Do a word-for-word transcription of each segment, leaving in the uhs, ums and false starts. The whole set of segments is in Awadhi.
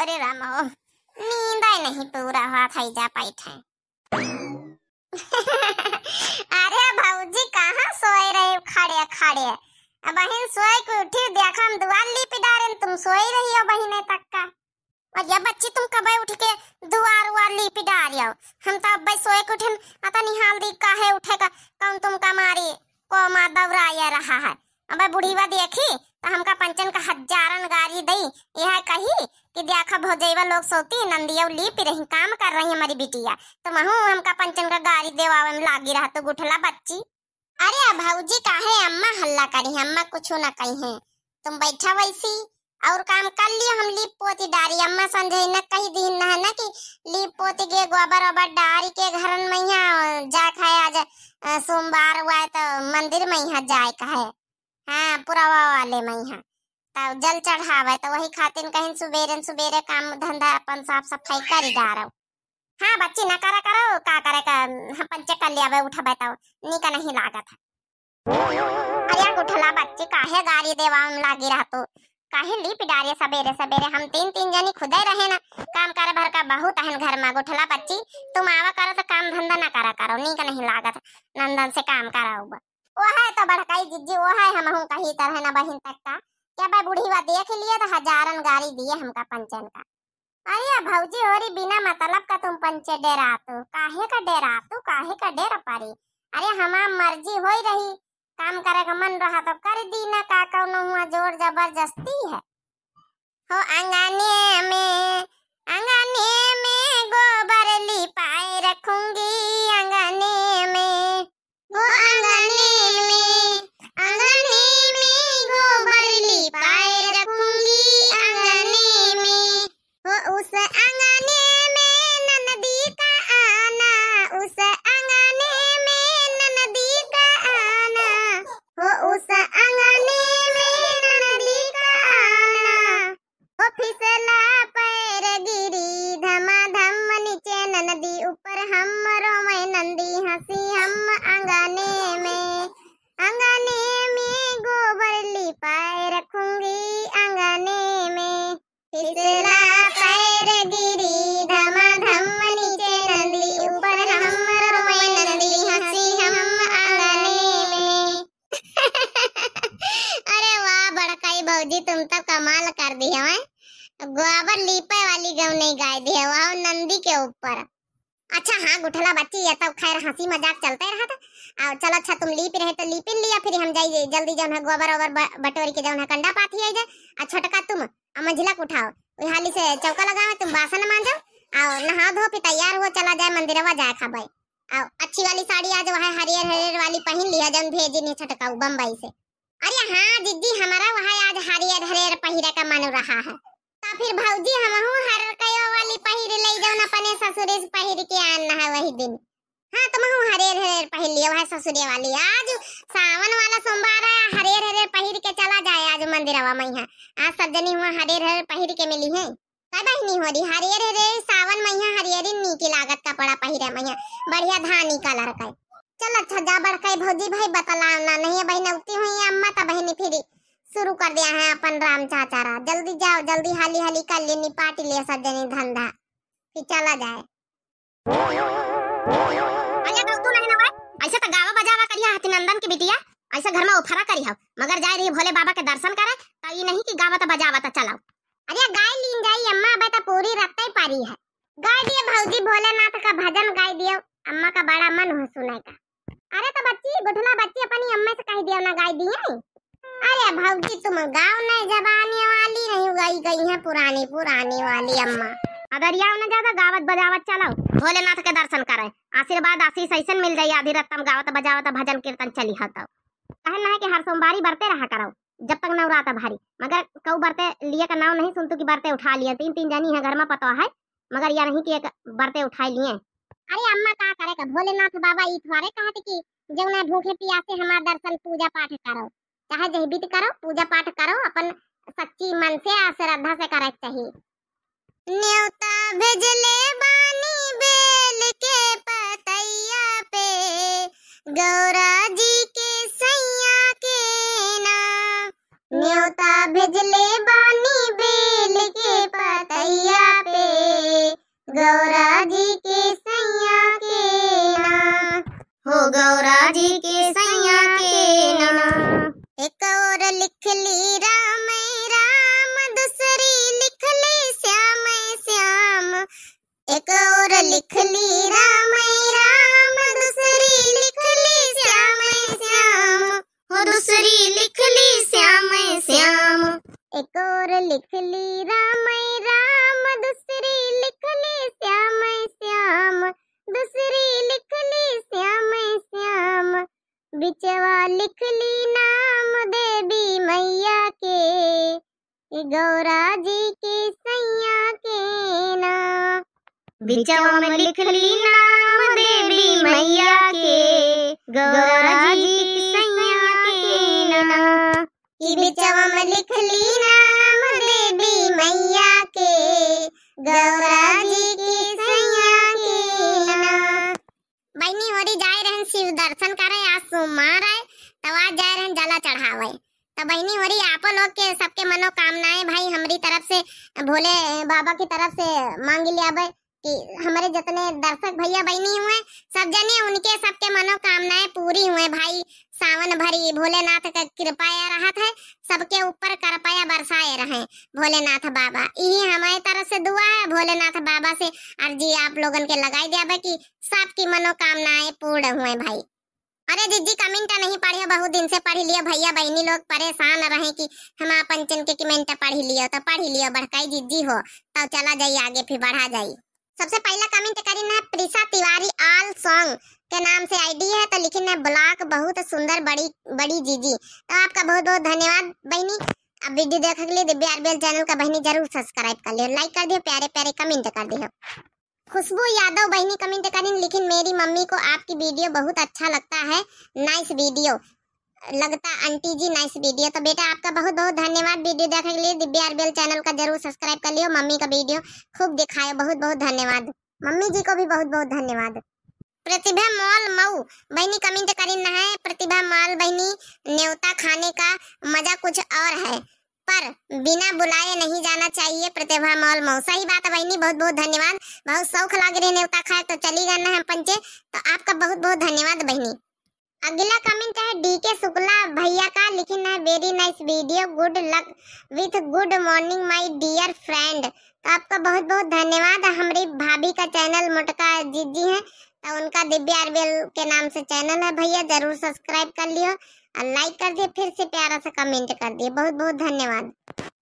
अरे राम हो, नींद ही नहीं पूरा हुआ था, जा बैठे। अरे भौजी, कहाँ सोए रहे खड़े खड़े? अबहिन सोए के उठी, देखा हम दुआर लीपि डारेन, तुम सोई रही हो बहिने तक का। अरे बच्ची, तुम कबे उठ के दुआर उआर लीपि डारियो? हम तो अब्बे सोए के उठेन, अतनी हाल दी काहे उठे का, कौन तुमका मारी कोमा दौराया रहा है? अबे बुढ़ीवा देखी तो हमका पंचन का हजारन गारी दई, यह कही कि देखा भौजैवा लोग सोती, नंदिया लीपि रही, काम कर रही हमारी बिटिया, तो महू हमका पंचन का गारी देवावे में लागी रहा तू गुठला बच्ची। अरे भौजी, काहे अम्मा हल्ला करी, अम्मा कुछ ना कही है, तुम बैठा वैसी और काम कर लियो, हम लीप पोती डारी। अम्मा संझई न कही दीन न है ना कि लीप पोती के गोबर ओबर डारी के घरन मैया जाए खाए आज, अ, सोमवार हुआ है तो मंदिर मैया जाए का है। हाँ, पुरवा वाले मैया तब जल चढ़ावे, तो वही खातिर कहीं सुबेरे सुबेरे काम धंधा अपन साफ सफाई कर डारो। हाँ बच्ची, ना करा करो, का करे का, हम पंचे कर लियावे, उठबे तो नीक नहीं लागत है। अरे गुठला बच्ची, काहे गारी देवा में लागी रहतू? काहे लीप डारे सबेरे सबेरे? हम तीन तीन जनी खुदे रहे ना, काम करे भर का बहुत अहन घर में। गुठला बच्ची, तुम आवा करो तो काम धंधा ना करा करो, नीक नहीं लागत नंदन से काम कराऊ। ओहे तो बड़काई जिज्जी, ओहे हमहू कही तरह ना बहिन तक का, क्या बे बुढ़ीवा देख लिए तो हजारन गारी दिए हमका पंचन का। अरे भौजी, होरी बिना मतलब का तुम पंचे डेरातू, काहे का डेरातू, काहे का डेर परी? अरे हमार मर्जी होई रही, काम करे का मन रहा तो कर दी ना, का कौनो हुआ जोर जबरदस्ती है? हो अंगने में, अंगने में गोबर लिपाए रखूंगी, अंगने में। हो अंगने में, अंगने में गोबर लिपाए रखूंगी, अंगने में। हो उस अंगने में ननदी का आना, उस अंगने में ननदी का आना। हो उस अंगने में ननदी का आना। हो फिसला पैर गिरी धमाधम, नीचे ननदी ऊपर हम, रोवे नंदी हंसी हम अंगने में। अंगने में गोबर लिपाए रखूंगी, अंगने में। फिसला पैर गिरी धमाधम, नीचे नंदी ऊपर हम, रोए नंदी हंसी हम अंगने में। अरे वाह बड़काई भौजी, तुम तो कमाल कर दी हवे। गोबर लीपे वाली गौनई गाय दी है, वाह नंदी के ऊपर। अच्छा हाँ गुठला बच्ची, ये तो खैर हंसी मजाक चलते रहा था। और चलो अच्छा, तुम लीपी रहे तो लीपिन लिया, फिर हम जाई जल्दी जौन है गोबर ओबर ब-, बटोरी के जौन है कंडा पाथी आई जाए। और छोटका तुम और मंझिला के उठाओ, वही हाली से चौका लगाओ, तुम बासन मांजो और नहाओ धो, फिर तैयार हुओ, चला जाए मंदिरवा जाए खाबे। और अच्छी वाली साड़ी आज वह हरियर हरियर वाली पहन लिया जौन भेजी नहीं छोटका बम्बई से। अरे हाँ जिज्जी, हमारा वहाँ आज हरियर हरियर पहिरे का मन रहा है। तो फिर भौजी हमहू हरियर कयो वाली पहिर ले जौन अपने ससुरे से पहिर के आन है वही दिन। हाँ तुमहू हरियर हरियर पहिर लियो वह ससुरे वाली। आज सावन वाला सोमवार है, हरियर हरियर पहिर के चला जाए आज मंदिरवा में। हाँ आज सब जनी हुआ हरियर हरियर पहिर के मिली है। का बहिनी होरी, हरियर हरियर सावन मइहाँ हरियरी नीकी लागत कपड़ा पहिरे मइहाँ, बढ़िया धानी कलर का। चल अच्छा जा बड़काई भौजी भाई बतलाओ ना, नहीं बहिन उगती हुई अम्मा त बहिनी फिर शुरू कर दिया है अपन राम चाचा रा। जल्दी जाओ, जल्दी हाली हाली कर ले, निपाट ले सब जनी धंधा, फिर चला जाए। अरे तो तू नहीं ना भाई, ऐसे तो गावा बजावा करिया हथिनंदन की बिटिया, ऐसे घर में उफरा करी हो, मगर जाए रही भोले बाबा के दर्शन करे, तो ये नहीं कि गावत बजावत चलाओ। अरे गाय लीन जाई अम्मा, अबे तो पूरी रत्ते पारी है। गाय दिए भौजी भोलेनाथ का भजन गाय दियो, अम्मा का बड़ा मन हो सुने का। अरे तो बच्ची, गुठला बच्ची अपनी अम्मा से कह दियो ना गाय दिए। अरे भौजी तुम गाओ नहीं, जबानी वाली नहीं गई, गई है पुरानी पुरानी वाली अम्मा। अदरियाओ ना ज्यादा, गावत बजावत चलाओ, भोलेनाथ के दर्शन करे, आशीर्वाद आशीष ऐसन मिल जाई, आधी रात में गावत बजावत भजन कीर्तन चली हो तो। कहे ना है कि हर सोमवारी बरते रहा करो, जब तक नवरात भारी, मगर कऊ बरते लिए का नाव नहीं सुनतू कि बरते उठा लिए। तीन तीन जनी है घर में पतवा है, मगर या नहीं कि एक बरते उठा लिए। अरे अम्मा का करे का, भोलेनाथ बाबा ई थोड़े कहत कि जौना भूखे पियासे हमार दर्शन पूजा पाठ करो, चाहे जय बीत करो, पूजा पाठ करो, अपन सच्ची मन से आ श्रद्धा से करे के चाहिए। न्योता भेजले बानी बेल के पतैया पे, गौरा जी के सैया के ना। न्योता भेजले बानी बेल के पतैया गौरा जी के सैया के ना, हो गौरा जी के सैया के ना। एक ओर लिख ली राम राम, दूसरी लिख ली श्याम श्याम। एक ओर लिख ली राम राम, दूसरी लिख ली श्याम श्याम, हो दूसरी लिख ली श्याम श्याम। एक ओर लिख ली राम राम, दूसरी लिख ली श्याम श्याम, दूसरी लिख ली श्याम श्याम। बिचवा लिख ली नाम देवी मैया के, कि गौरा जी के सैया के ना। बिचवा में लिख ली नाम देवी मैया के, गौरा जी के सैया के ना। कि बिचवा में लिख ली नाम देवी मैया के, गौरा जी के सैया के ना। बहिनी होरी जाए रहन शिव दर्शन करे, आज सोमवार है, तब आज जाए रहन जला चढ़ावे। तब बहिनी होरी आपो लोग के सबके मनोकामनाएं भाई हमरी तरफ से, भोले बाबा की तरफ से मांग लियावे कि हमरे जितने दर्शक भैया बहिनी हुए, सब जने उनके सबके मनोकामनाएं पूरी हुए भाई। सावन भरी भोलेनाथ का कृपा या रहत है, सबके ऊपर कृपया बरसाए रहे भोलेनाथ बाबा। यही हमारे तरफ से दुआ है भोलेनाथ बाबा से अर्जी आप लोगन के लगाई द्याबे कि सबकी मनोकामनाएं पूर्ण हुए भाई। अरे जिज्जी, comment नहीं पढ़े, बहुत दिन से पढ़ लियो। भैया बहिनी लोग परेशान रहे कि हम आपन चैनल के comment पढ़ लियो, तो पढ़ लियो बड़काई जिज्जी हो, तो चला जाई आगे, फिर बढ़ा जाई। सबसे पहला comment करिन है प्रिसा तिवारी all song के नाम से ID है, तो लिखिन है vlog बहुत सुंदर बड़ी बड़ी जिज्जी। तो आपका बहुत बहुत धन्यवाद बहिनी। अब video देखे के लिए दिव्या आरबीएल channel का बहिनी जरूर subscribe कर लियो, like कर दियो, प्यारे प्यारे comment कर दियो। खुशबू यादव बहिनी comment करिन, लिखिन मेरी मम्मी को आपकी video बहुत अच्छा लगता है, nice video लगता आंटी जी, nice video। तो बेटा आपका बहुत बहुत धन्यवाद video देखे के लिए। दिव्या आरबीएल channel का जरूर subscribe कर लियो, मम्मी का video खूब दिखायो, बहुत बहुत धन्यवाद। मम्मी जी को भी बहुत बहुत धन्यवाद। प्रतिभा मॉल मऊ बहिनी comment करिन है, प्रतिभा मॉल बहिनी, न्योता खाने का मजा कुछ और है, पर बिना बुलाए नहीं जाना चाहिए। प्रतिभा मॉल मऊ, सही बात है बहिनी, बहुत बहुत धन्यवाद। बहुत शौक लाग रहे न्योता खाए तो चली गए ना हम पंचे, तो आपका बहुत बहुत धन्यवाद बहिनी। अगला comment है डीके शुक्ला भैया का, लिखिन है very nice video, good luck with good morning my dear friend। तो आपका बहुत बहुत धन्यवाद। हमरी भाभी का channel मोटका जिज्जी है, तो उनका दिव्या आरबीएल के नाम से channel है भैया, जरूर subscribe कर लियो और like कर दिए, फिर से प्यारा सा comment कर दिए, बहुत बहुत धन्यवाद।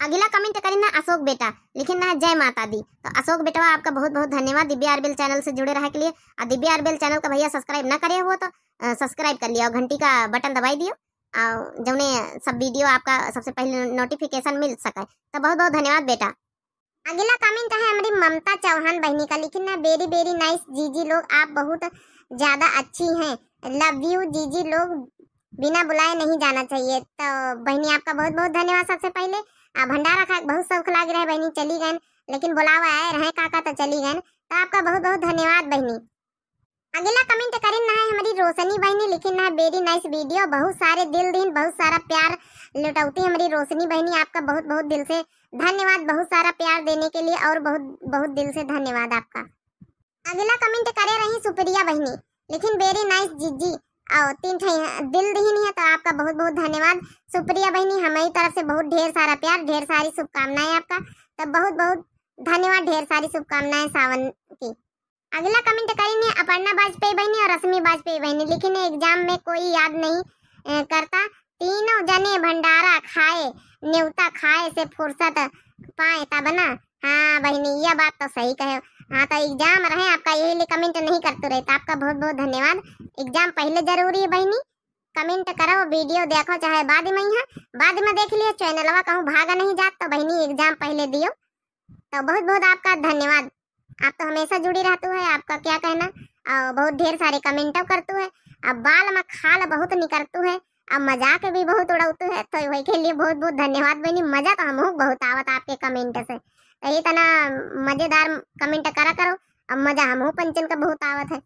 अगला comment करिन है अशोक बेटा, लिखिन है जय माता दी। तो अशोक बेटवा आपका बहुत बहुत धन्यवाद दिव्या आरबीएल channel से जुड़े रहे के लिए। और दिव्या आरबीएल channel का भैया subscribe ना करे हो तो अ, subscribe कर लियो, घंटी का button दबाई दियो, और जौने सब video आपका सबसे पहले notification मिल सके। तो बहुत बहुत धन्यवाद बेटा। अगला comment है हमरी ममता चौहान बहिनी का, लिखिन है very very nice जीजी लोग, आप बहुत ज्यादा अच्छी हैं, love you जीजी लोग, बिना बुलाए नहीं जाना चाहिए। तो बहिनी आपका बहुत बहुत धन्यवाद। सबसे पहले आ भंडारा खाए बहुत शौक लाग रहे बहिनी, चली गए, लेकिन बुलावा आए रहे काका तो चली गए। तो आपका बहुत बहुत धन्यवाद बहिनी। अगला comment करिन है हमरी रोशनी बहिनी, लिखिन है very nice video, बहुत सारे दिल दिन, बहुत सारा प्यार लुटौती हमरी रोशनी बहिनी, आपका बहुत बहुत दिल से धन्यवाद, बहुत सारा प्यार देने के लिए और बहुत बहुत दिल से धन्यवाद आपका। अगला comment करे रही सुप्रिया बहिनी, लिखिन very nice जीजी, और तीन ठे दिल दिहिन है, तो आपका बहुत बहुत धन्यवाद सुप्रिया बहिनी, हमारी तरफ से बहुत ढेर सारा प्यार, ढेर सारी शुभकामनाएं आपका, तो बहुत बहुत धन्यवाद, ढेर सारी शुभकामनाएं सावन की। अगला comment करिन है अपर्णा वाजपेयी बहिनी और रश्मि वाजपेयी बहिनी, लिखिन है exam में कोई याद नहीं अ, करता, तीनों जने भंडारा खाए, न्योता खाए से फुर्सत पाए तब ना। हाँ बहिनी, यह बात तो सही कहे। हाँ, तो exam रहे आपका, यही लिए comment नहीं करते रहे, तो आपका बहुत बहुत धन्यवाद। Exam पहले जरूरी है बहिनी, comment करो, video देखो, चाहे बाद में ही है, बाद में देख लियो, चैनलवा कहूँ भागा नहीं जात, तो बहिनी exam पहले दियो। तो बहुत बहुत आपका धन्यवाद। आप तो हमेशा जुड़ी रहतू है, आपका क्या कहना। और बहुत ढेर सारे comment करतू है, अब बाल में खाल बहुत निकरतू है, अब मजाक भी बहुत उड़ावतू है, तो वही के लिए बहुत बहुत धन्यवाद बहिनी। मजा तो हमहू बहुत आवत आपके comment से, तो ये तना मजेदार comment करा करो, अब मजा हमहू पंचन का बहुत आवत है।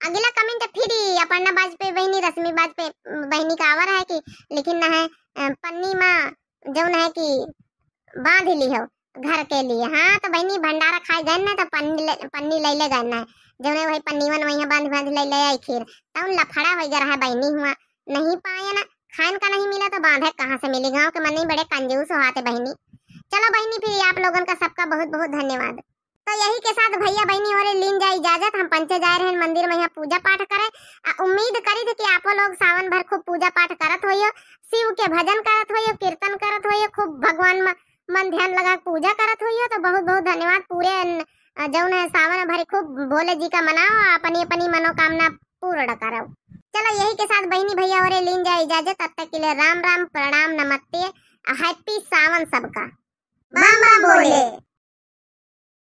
अगला comment फिर ही अपर्णा वाजपेयी बहिनी, रश्मि वाजपेयी बहिनी का आवर है कि लिखिन है, अ, पन्नी माँ जौन है कि बांध ली हो, घर के लिए। हाँ, तो बहिनी भंडारा खाए गए ना, तो पन्नी ले, पन्नी ले ले गए ना, जौने वही पन्नीवन वही बांध बांध ले ले आई खीर। तब लफड़ा हो गया रहा बहिनी हुआ, नहीं पाए ना, खान का नहीं मिला तो बांधे कहाँ से मिली? गाँव के मनई बड़े कंजूस होते बहिनी। चलो बहिनी, फिर आप लोगन का सबका बहुत बहुत धन्यवाद। तो यही के साथ भैया बहिनी होरे लीन जाए इजाजत, हम पंचे जाए रहे मंदिर में यहाँ पूजा पाठ करे। आ, उम्मीद करी थे कि आपो लोग सावन भर खूब पूजा पाठ करत होइयो, शिव के भजन करत होइयो, कीर्तन करत होइयो, खूब भगवान म-, मन ध्यान लगा के पूजा करत होइयो। तो बहुत बहुत धन्यवाद। पूरे न-, अ, जौन है सावन भर खूब भोले जी का मनाओ, अपनी अपनी मनोकामना पूर्ण करो। चलो यही के साथ बहिनी भैया होरे लीन जाए इजाजत, तब तक के लिए राम राम, प्रणाम, नमस्ते, आ, happy सावन सबका। बम बम भोले।